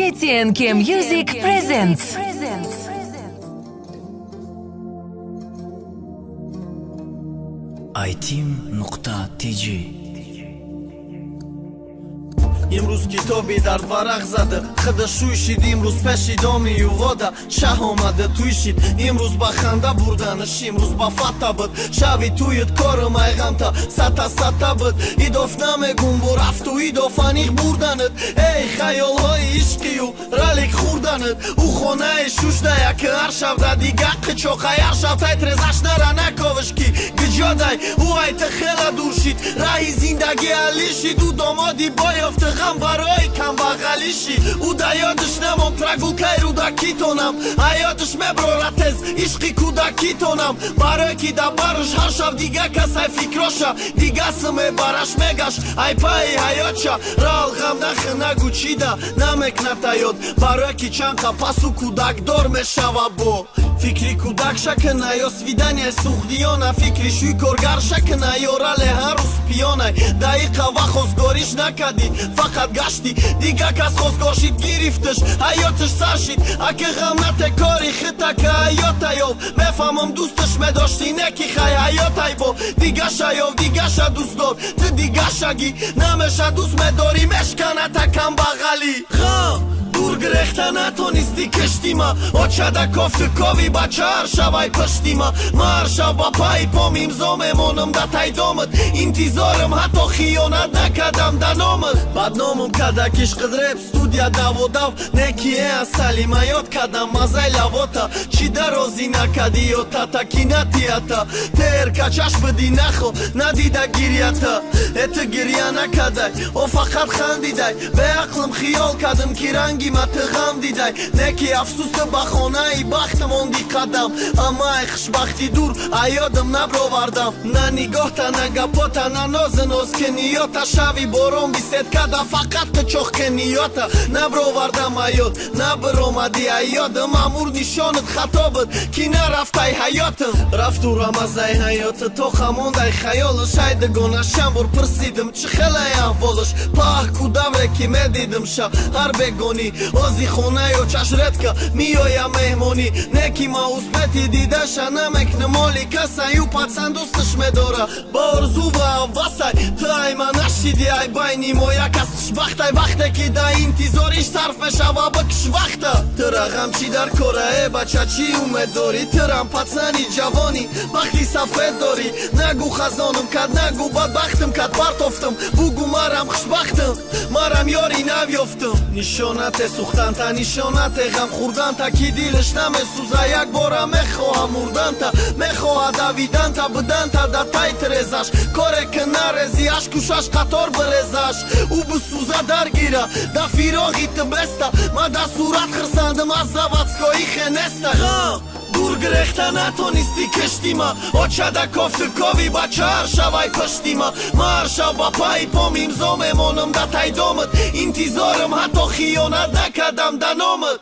KTNK Music presents. iTeam.tg. Имрӯз китоби дар варақ зада, худа шӯй шид. Имрӯз пеши доми ювода шаҳ омада туй шид. Имрӯз ба ханда бурданаш, имрӯз ба фата буд. Шави туят корам айғамта сата сата буд. Идоф намегум бо рафту идоф аниқ бурданат. Эй хаёлҳои ишқию ралик хӯрданат. Ӯ хонаи шушдая ки ҳар шаб да дига қичоқай, ҳар шаб тайтрезаш нара наковиш ки гиҷодай. Ӯ айта хела дур шид, раҳи зиндагӣ алишид. Ӯ домоди боёфти ғам барои камбағалӣ шид. Ӯ да ёдаш намонд прогулкаи рӯдакитонам. Ҳаёташ меброра тез ишқи кӯдакитонам. Барое ки да барш ҳар шаб дига касай фикроша, дига симебараш мегашт ай паи ҳаётша. Рал ғам нахи нагу чида намекунад ҳаёт, барое ки чанд қапасу кӯдакдор мешава. Бо фикри кӯдак шакина ё свидания суғдиёна, фикри шӯй коргар шакина ё рале ҳар рӯз пиёнай. Даиқа ва хостгориш накардӣ, фақат гашти, дига кас хостгор шид, гирифташ, ҳаёташ сар шид. Аки ғам натекори хитака ҳаётаёб, мефаҳмам дӯсташ медошти, не ки хай ҳаётай бо дигаша ёв, дигаша дӯстдор, ту дигашагӣ намеша дӯст медорӣ, мешканата камбағалӣ. Ғам дур гирехта натонисти киштима, очада кофту кови бача ҳар шавай пиштима. Ма ҳар шаб ба пайи пом имзо мемонам да тайдомат, интизорам ҳатто хиёнат накардам да номат. Бадномам када кишқидреб студия даводав, неки э асали ма ёд кардам мазай лавота. Чӣ дарозӣ накардӣ ё тата ки натията, терка чашм бидӣ нахо надида гирьята. Э ту гирья накардай, о фақат хандидай, беақлм хиёл кардам ки ранги ма ту ғам дидай. Неки афсӯс ту ба хонаи бахт монди қадам, аммай хушбахтӣ дур аёдам набровардам. На нигоҳта, на гапота, на нозу нозкиниёта, шави борон бисед када фақат қичоқ киниёта. Набровардам аёд, набиромадӣ аёдам, амур нишонат хато буд ки нарафтай ҳаётам. Рафту рамазай ҳаёта то хамондай хаёлаш, ай дугона шамбор пурсидим чӣ хелай аҳволаш. Паҳ кудавре ки медидим ша ҳар бегонӣ, ози хонаё чашредка миёя меҳмонӣ. Неки ма успети дидаша намекунам оли касай, ӯ пацан дӯсташ медора ба орзу ва ҳавасай. Ту ай ма нашиди, ай байни мо як кас хушбахтай, вақте ки да интизориш сарф мешава бикш вақта. Тура ғам чӣ дар кора, э бача чӣ умед дорӣ? Турам пацани ҷавонӣ бахти сафед дорӣ. Нагу хазонам кад, нагу бадбахтам кад, партофтам бугу марам хушбахтам, марам ёри нав ёфтам. Нишонате сӯхтанта, нишонате ғам хӯрданта, ки дилаш намесӯза як бора мехоҳа мурданта, мехоҳа давиданта, буданта да тай тирезаш. Коре ки нарези ашкушаш қатор бирезаш, ӯ бисӯза даргира да фироғи ту беста. Ма да сурат хирсандам аз заводскои хенеста. Ғам дур гирехта натонисти киштима, очада кофту кови бача ҳар шавай пиштима. Ма ҳар шаб ба пайи пом имзо мемонам да тайдомат, интизорам ҳатто хиёнат накардам да номат.